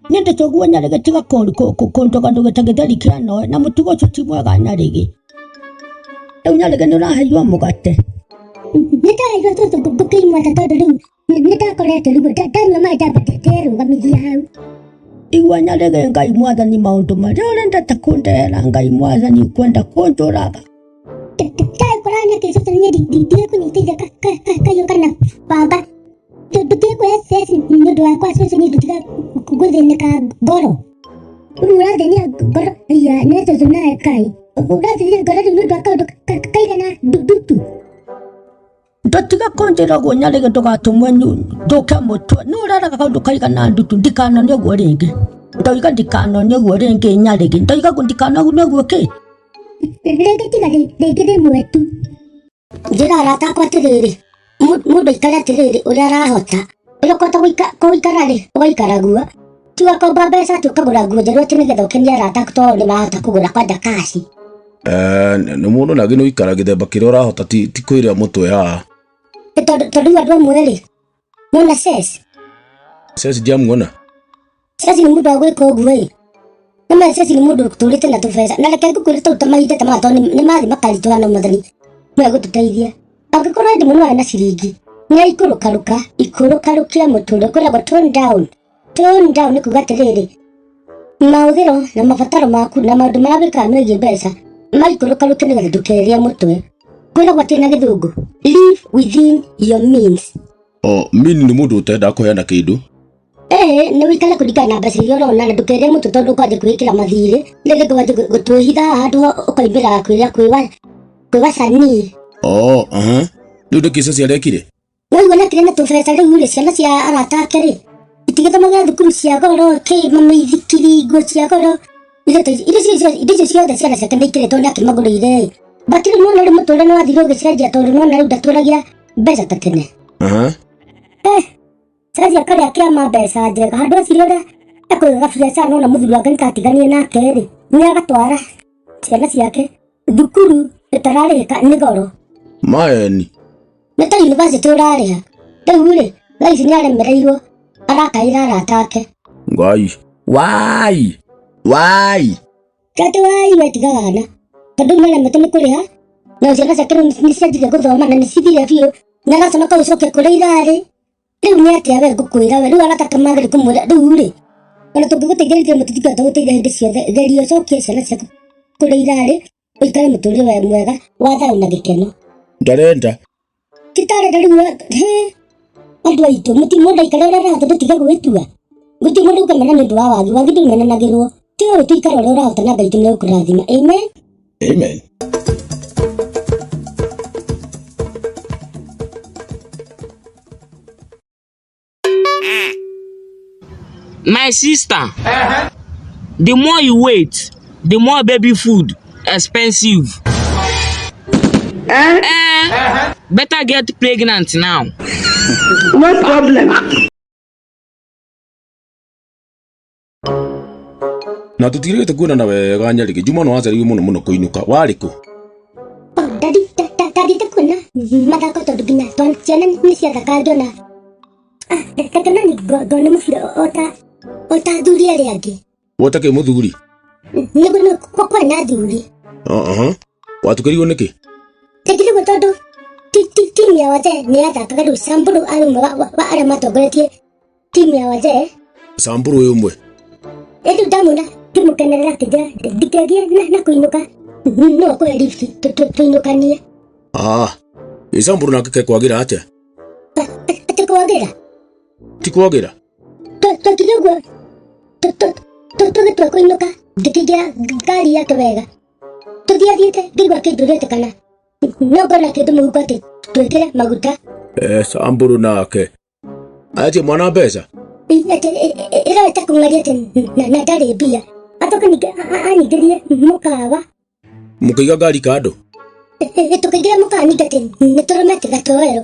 niĩ ndĩcũguo nyarĩgĩ tiga kũndũgandũgĩta gĩtheri kĩa noe na mũtugo ũcio ti mwega nyarĩgĩ rĩu nyarĩgĩ nĩ ũraheirwo mũgate. Nĩ ndaheirwo cũcũ ngũkĩimwata tondũ rĩu nĩ ndakoretwo rĩu ndanyua maĩ ndamba nderũgamithia hau. Igua nyarĩgĩ Ngai mwathani maũndũ marĩa ũrendete kũndehera Ngai mwathani ũkwenda kũnjũraga. Ndagĩkora nĩkĩ cũcũ niĩ ndigĩkũnyitĩire kayũ kana banga ndũtigĩkũhe stress nĩ ũndũ wakwa cũcũ niĩ ndũtiga gũthĩnĩka ngoro. Rĩu ũrathĩnia ngoro iya nĩ cũcũ nawe kaĩ ũrathĩnia ngoro rĩu nĩ ũndũ wa kaũndũ kaigana ndutu. Ndũtiga kũnjĩra ũguo nyarĩgĩ ndũgatũmwe ndũke mũtwe nĩ ũreraga kaũndũ kaigana ndutu ndikanone ũguo rĩngĩ ndoiga ndikanone ũguo rĩngĩ nyarĩgĩ ndoiga ndikanone ũguo kĩ. Rĩngĩ tiga rĩngĩ rĩmwe tu. Njĩra arata akwa atĩrĩrĩ mũndũ aikare atĩrĩrĩ ũrĩa arahota ũrĩa ũkũhota gũikara rĩ ũgaikara guo tiga komba mbeca atĩ ũkagũra nguo njerũ atĩ nĩgetha ũkenie arata aku tondũ nĩ marahota kũgũra kwanja kaci. Nĩ mũndũ nangĩ nĩ ũikara gĩthemba kĩrĩa ũrahota ti kwĩrĩa mũtwe haha. Tondũ rĩu andũ amwe rĩ mona ces. Ces ndiamuona. Ces nĩ mũndũ wa gwĩka ũguo ĩ. Nĩ ma ces nĩ mũndũ ũtũrĩte na tũbeca na reke ngũkwĩre tondũ ta mahinda ta maya tondũ nĩ mathiĩ makaritũha no mwathani no egũtũteithia. Angĩkorwo hĩndĩ mũno arĩ na ciringi nĩ aikũrũkarũka ikũrũkarũkia mũtũrĩre kwĩragwo tone down. Tone down nĩ kuga atĩrĩrĩ mahũthĩro na mabataro maku na maũndũ marĩa wĩkaga megiĩ mbeca maikũrũkarũke nĩgetha ndũkerĩe mũtwe. Kwĩragwo atĩ na gĩthũngũ live within your means. O mean nĩ mũndũ ũtendaga kũheana kĩndũ. Nĩ ũikare kũringana na mbeca iria ũrona na ndũkerĩe mũtwe tondũ ũkwanjia kwĩĩkĩra mathirĩ rĩngĩ wanjie gũtwĩhitha handũ ũkoimbĩra kwĩra kwĩ wacanii. Oh, aha. Rĩu nĩkĩ Ceci arekire? Waigua na kĩrĩa na tũbeca rĩu rĩ ciana cia arata ake rĩ itigĩthomagĩra thukuru cia goro kĩ mamĩithikiri nguo cia goro indo icio ciothe ciana ciake nĩ ikĩrĩtwo nĩ akĩmagũrĩire ĩ. But rĩu nĩwona rĩu mũtũrĩre nĩ wathire ũgĩcenjia tondũ nĩwona rĩu ndatũragia mbeca ta tene. Aha. Ceci akarĩa kĩama mbeca njega handũ acirie ũrĩa ekũiga gabiacara nona mũthuri wake nĩtatiganire nake rĩ nĩ agatwara ciana ciake thukuru ĩtararĩhĩka nĩ goro. Maeni. Nĩ ta university ũrarĩha rĩu rĩ thaa ici nĩ aremereirwo arakaĩra arata ake. Ngai. Wai. Wai. Tate wai we tiga wana tondũ nĩ aremetwo nĩ kũrĩha na ciana ciake rĩu nĩ cianjirie gũthoma na nĩ cithire biũ na araconoka gũcokia kũrĩa irarĩ rĩu nĩ atĩa we ngũkwĩra we rĩu arata ake magĩrĩ kũmwĩra rĩu rĩ ona tũngĩgũteithĩrĩria mũtũtingĩhota gũteithia hĩndĩ ciothe geria ũcokie ciana ciaku kũrĩa irarĩ ũikare mũtũrĩre mwega wa thayũ na gĩkeno. Ndarenda. Ti tarenda rĩu he andũ aitũ mũti mũndũ aikare ũrĩa arahota tũtige gwĩtua gũtirĩ mũndũ ũkamena nĩ ũndũ wa wagi wagi ndũmenanagĩrwo tiga gũtũikara ũrĩa ũrahota na Ngai nĩ ũkũrathima. Amen. Amen. My sister, the more you wait, the more baby food expensive. Better get pregnant now. No problem. Na tũtirĩgĩte kuonana wega nyarĩgĩ Juma no wacereirwo mũno mũno kũinũka warĩ kũ? Ndathiĩte kuona mathako tondũ nginya ciana nĩ ciathakaga ngĩona reke nani ngone mũbira o ta athuri arĩa angĩ. Wo ta kĩ mũthuri? Nĩguo kwarĩ na athuri. Aha. Watukĩrirwo nĩkĩ? Ndekire ũguo tondũ Timu ya wazee nĩ yathakaga rĩu Samburu arĩ ũmwe wa arĩa matongoretie timu ya wazee. Samburu wĩ ũmwe. Rĩu ndamuona ngĩmũkenerera akĩnjĩra ndikegie na kũinũka no akũhe lift tũinũkanie. Ah, ĩ Samburu nake ke kwagĩra atĩa? Atĩ kwagĩra? Ti kwagĩra? Twekire ũguo tũgĩtua kũinũka ngĩkĩingĩra ngari yake wega tũthiathiĩte ngĩigua kĩndũrĩte kana no ngona kĩndũ mũhuko atĩ twĩkĩre maguta. Eh, Samburu nake aetie mwana mbeca. Ĩroeta kũng'aria atĩ na ndarĩ mbia acoke ningĩ anyingĩrie mũkawa. Mũkĩiga ngari kando. Tũkĩingĩra mũkawa ningĩ atĩ nĩ tũrũmete gatoero.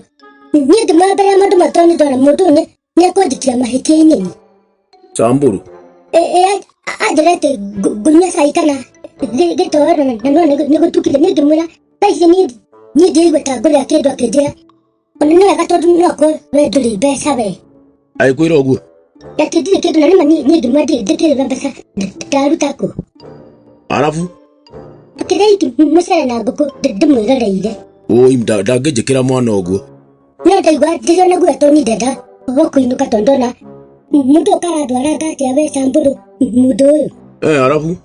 Niĩ ngĩmoya mbere ya maũndũ mothe tondũ nĩ ndona mũndũ ũyũ nĩ ekũnjikia mahĩtia-inĩ. Samburu. Anjĩra atĩ ngũnyua cai kana gĩtoero na no nĩ gũtukire. Niĩ ngĩmwĩra thaa ici niĩ ndiraigua ta ngũrĩa kĩndũ akĩnjĩra ona nĩ wega tondũ no akorwo we ndũrĩ mbeca we. Agĩkwĩra ũguo? Atĩ ndirĩ kĩndũ na nĩma niĩ ngĩmwĩra ndĩkĩrĩ na mbeca ndaruta kũ. Arabu? Akĩrĩa iki mũcere na ngũkũ ndĩmwĩroreire. Ũi ndangĩnjĩkĩra mwana ũguo. No ndaigua ndĩrona guoya tondũ niĩ ndenda gũkũinũka tondũ ndona mũndũ ũyũ karandwaranga atĩa we Samburu mũndũ ũyũ. Eh, arabu?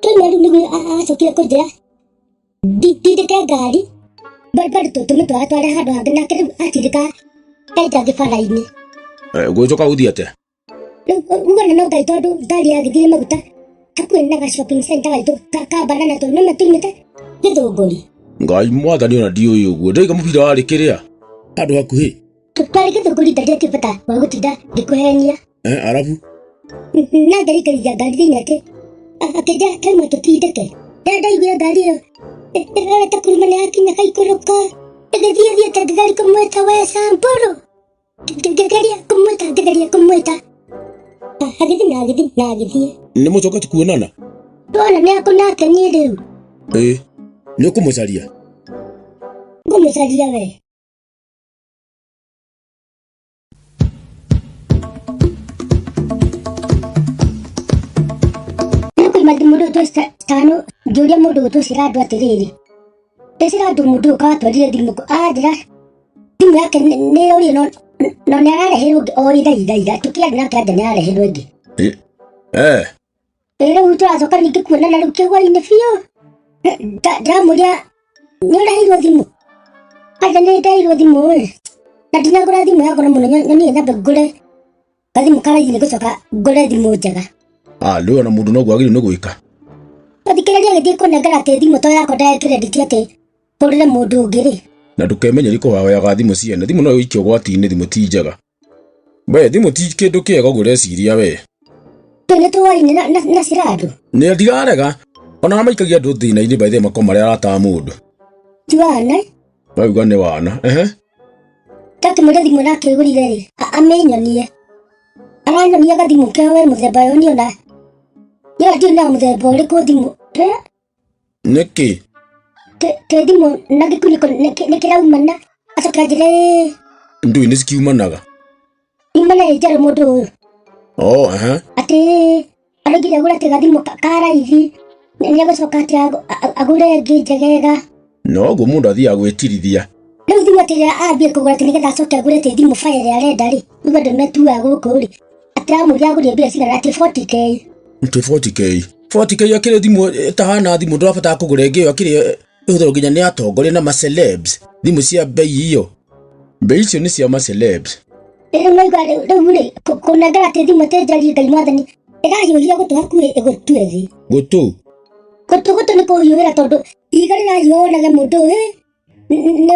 Twauma rĩu nĩguo acokire kũnjĩra ndindĩke ngari bado tũmĩtwara tware handũ hangĩ nake rĩu atindĩka enja ngĩ bara-inĩ. Eh, gũgĩcoka gũthiĩ atĩa? Rĩu ũguo no Ngai tondũ ngari yagĩthire maguta hakuhĩ na ga shopping center gaitũ ka banana tondũ nĩma tuumĩte Gĩthũngũri. Ngai mwathani ona ndiũĩ ũguo ndaiga mũbira warĩ kĩrĩa handũ hakuhĩ. Twarĩ Gĩthũngũri ndarĩ bata wa gũtinda ngĩkũhenia. Eh, arabu? Na ngarikariria ngari thĩinĩ atĩ akĩnjĩra tauma tũtindĩke. Rĩrĩa ndaiguire ngari ĩyo ĩrorete kuruma nĩ yakinya gaikũrũka ĩgĩthiĩ thiĩte ngĩgeria kũmwĩta we Samburu ngĩgeria kũmwĩta ngĩgeria kũmwĩta agĩthiĩ na agĩthiĩ na agĩthiĩ. Nĩ mũcokete kuonana? Ndona nĩ akũ nake niĩ rĩu. Ĩĩ, nĩ ũkũmũcaria? Ngũmũcaria we. Nĩkũima mũndũ ũyũ tano ngĩũria mũndũ ũyũ tũcira andũ atĩrĩrĩ ndĩcira andũ mũndũ ũyũ katwarire thimũ anjĩra thimũ yake nĩ yorio no no nĩ arareherwo ĩngĩ o ira ira ira tũkĩaria nake anja nĩ arareherwo ĩngĩ. Eh. Ĩ rĩu tũracoka ningĩ kuonana rĩu kĩhwainĩ biũ ndamũria nĩ ũraheirwo thimũ anja nĩ ndaheirwo thimũ ĩ na ndinagũra thimũ ya goro mũno nyonie nyambe ngũre gathimũ karaithi nĩ ngũcoka ngũre thimũ njega. Ah, rĩu ona mũndũ noguo agĩrĩirwo nĩ gwĩka. Thikĩrĩria agĩthiĩ kũnengera atĩ thimũ to yakwa ndaya credit atĩ hũrĩre mũndũ ũngĩ rĩ. Na ndũkemenyerie kũhoyaga thimũ ciene thimũ no ĩgũikie ũgwati-inĩ thimũ ti njega. We thimũ ti kĩndũ kĩega ũguo ũreciria we. Nĩ tũwaine na Cirandũ. Nĩ ndirarega ona arĩa maikagia andũ thĩna-inĩ by the way makoragwo marĩ arata a mũndũ. Ti wana. Wauga nĩ wana. Ehe. Ndakĩmũria thimũ nake ĩgũrire rĩ amĩnyonie. Aranyonia gathimũ keo we mũthemba ũyũ niĩ ona niĩ ndiũĩ na mũthemba ũrĩkũ thimũ. Nĩkĩ? Ke thimũ na gĩkunĩko nĩ kĩraumana acoke anjĩre ĩĩ. Ndũĩ nĩ cikiumanaga? Imana ĩ njerũ mũndũ ũyũ. Oh, ehe. Atĩ araugire agũre atĩ gathimũ ka raithi nĩ egũcoka atĩ agũre ĩngĩ njegega. Noguo mũndũ athiaga gwĩtirithia. Rĩu thimũ atĩ ĩrĩa ambie kũgũra atĩ nĩgetha acoke agũre atĩ thimũ baya ĩrĩa arenda rĩ, rĩu andũ nĩmetuaga gũkũ rĩ, atĩ aramũria agũrire mbia cigana atĩ 40K. Atĩ 40K. 40K akĩrĩ thimũ ĩtahana thimũ ndũrabatara kũgũra ĩngĩ ĩyo akĩrĩ ĩhũthĩrwo nginya nĩ atongoria na macelebs. Thimũ cia bei iyo. Bei icio nĩ cia macelebs. Rĩu naigua rĩu rĩ kũnengera atĩ thimũ atĩ njarie Ngai mwathani ĩrahiũhia gũtũ hakuhĩ ĩgũtue thĩ. Gũtũ? Gũtũ gũtũ nĩ kũhiũhĩra tondũ ihiga rĩrahiũha wonage mũndũ ũyũ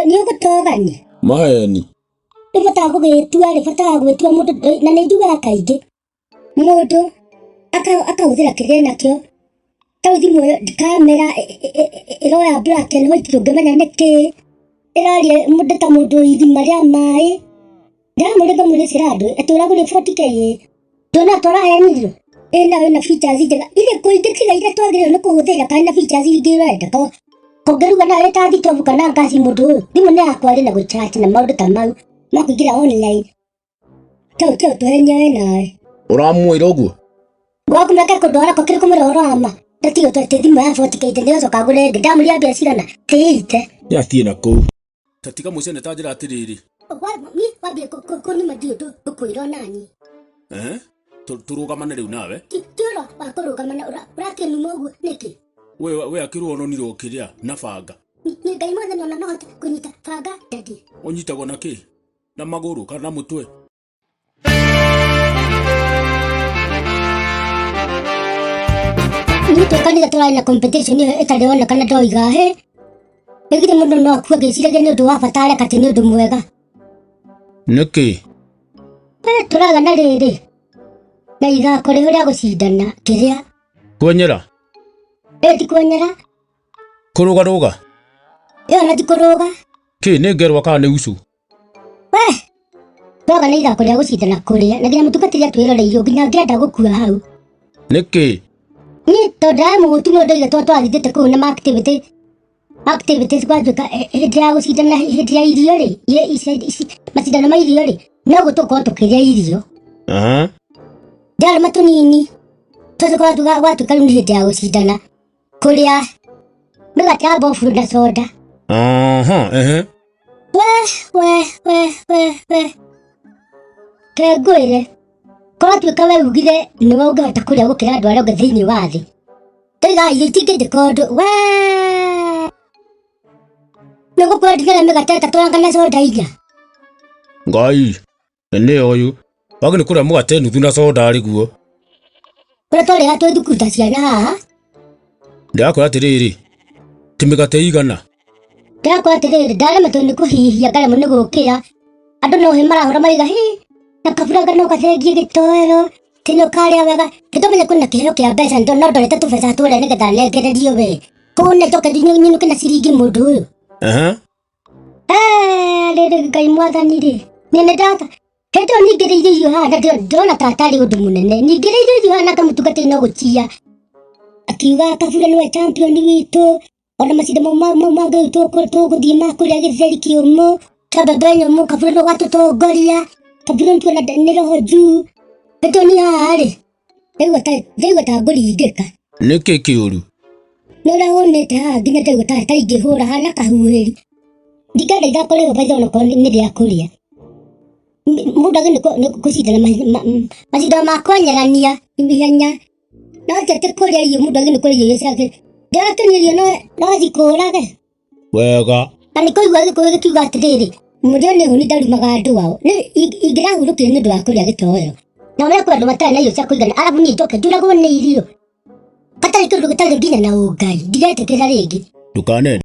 nĩ ũgũtogania. Maheni. Rĩu bataga gũgĩtua rĩ bataga gwĩtua mũndũ na nĩ njugaga kaingĩ mũndũ akahũthĩra kĩrĩa enakĩo ta rĩu thimũ ĩyo kamera ĩroya black and white ndũngĩmenya nĩkĩĩ ĩraria mũndũ ta mũndũ irima rĩa maĩ ndĩramũria ngamwĩra Cirandũ atĩ ũragũrire 40K ĩ ndona tũrahenirio ĩna ĩna features njega irĩkũ ingĩ tiga iria twagĩrĩirwo nĩ kũhũthĩra kana na features ingĩ ũrenda kũngĩruga nayo ĩta thitobu kana ngasi mũndũ ũyũ thimũ nĩ yakwa rĩ na gũchat na maũndũ ta mau ma kũingĩra online tau tau tũhenia we nawe. Ũramwĩra ũguo? Gwakumaka kũndwara kũ kĩrĩ kũmwĩra ũhoro wa ma ndatiga atĩ thimũ ya 40K ndĩracoka ngũre ĩngĩ ndamũria mbia cigana ti 80. Nĩ athiĩ na kũu. Ta tiga mũcene ta njĩra atĩrĩrĩ. Niĩ wambie kũnuma ndirĩ ũndũ ngũkwĩra onaniĩ. Eh? Tũrũgamane rĩu nawe. Ti ũhoro wa kũrũgamana ũrakĩnuma ũguo nĩkĩ? We we akĩrwo ononirwo ũkĩrĩa na banga. Niĩ Ngai mwathani ona no hote kũnyita banga daddy. Ũnyitagwo na kĩ? Na magũrũ kana na mũtwe? Niĩ twĩ kanitha tũrarĩ na competition ĩyo ĩtarĩ onekana ndoiga hĩ ĩgire mũndũ no akue agĩciragia nĩ ũndũ wa bata areka atĩ nĩ ũndũ mwega. Nĩkĩ? Eh, tũraga na rĩrĩ na ithako rĩho rĩa gũcindana kĩrĩa Kwenyera? ĩ ti kwenyera. Kũrũgarũga? Ĩyo na ti kũrũga. Kĩ nĩ ngerwa kana nĩ ucu? We twaga na ithako rĩa gũcindana kũrĩa na nginya mũtungatĩri atwĩroreirio nginya ngĩenda gũkua hau. Nĩkĩ? Niĩ tondũ ndarĩ mũhũtu no ndoiga tondũ twathithĩte kũu na ma activity activities gwatuĩka hĩndĩ ya gũcindana hĩndĩ ya irio rĩ macindano ma irio rĩ no gũtũkorwo tũkĩrĩa irio. Aha. Ndarũma tũnini tũcoka gwatuĩka rĩu nĩ hĩndĩ ya gũcindana kũrĩa mĩgate ya mbofurũ na soda. Aha, ehe. We we we we we ke ngwĩre koratuĩka we ugire nĩwe ũngĩhota kũrĩa gũkĩra andũ arĩa angĩ thĩinĩ wa thĩ ndoiga irio itingĩnjĩka ũndũ we nĩ gũkũra ndinyaga mĩgate ĩtatũ anga na soda inya. Ngai nĩ ũyũ wagĩ nĩ kũrĩa mũgate nuthu na soda arĩ guo. Kũrĩa twarĩaga twĩ thukuru ta ciana haha. Ndĩrakwĩra atĩrĩrĩ, ti mĩgate igana. Ndĩrakwĩra atĩrĩrĩ, ndaremetwo nĩ kũhihia ngaremwo nĩ gũkĩra. Andũ no hĩ marahũra marauga hĩ na kaburanga no gathengie gĩtoero ti nĩ ũkarĩa wega. Nĩtũmenye kwĩna kĩheo kĩa mbeca no ndorete tũbeca tũrĩa nĩgetha nengererio we. Koguo nĩ njoke nyinũke na ciringi mũndũ ũyũ. Aha. Eh, rĩrĩ Ngai mwathani rĩ, nĩ nĩ ndata hĩndĩ ĩyo ningĩrĩirie irio haha na ndĩrona ta atarĩ ũndũ mũnene ningĩrĩirie irio haha na kamũtungatĩri no gũtiya akiuga kabura nĩwe champion witũ ona macindano mau mangĩ rĩu tũgũthiĩ ma kũrĩa gĩtheri kĩũmũ kĩa mbembe nyũmũ kabura nĩwe ũgatũtongoria kabura nĩtuona nĩ roho juu hĩndĩ ĩyo niĩ haha rĩ ndaigua ta ngũringĩka. Nĩkĩ kĩũru? Nĩ ũrĩa hũnĩte haha nginya ndaigua ta ingĩhũra hana kahuhĩri. Ndingĩenda ithako rĩrĩ baitha onakorwo nĩ rĩa kũrĩa. Mũndũ agĩrĩirwo nĩ gũcindana macindano ma kwenyerania ihenya. No ti atĩ kũrĩa irio mũndũ agĩrĩirwo nĩ kũrĩa irio ciake. Ndĩrakĩrĩa irio no cikũrage. Wega. Na nĩ kũigua gĩkũyũ gĩkiuga atĩrĩrĩ, mũrĩo nĩ hũni ndarumaga andũ ao. Nĩ ingĩrahurũkire nĩ ũndũ wa kũrĩa gĩtoero. Na ũrĩa kwĩ andũ matarĩ na irio cia kũigana, arabu niĩ njoke njũragwo nĩ irio. Hatarĩ kĩndũ gĩtarĩ nginya na ũngai, ndiretĩkĩra rĩngĩ. Ndũkanende.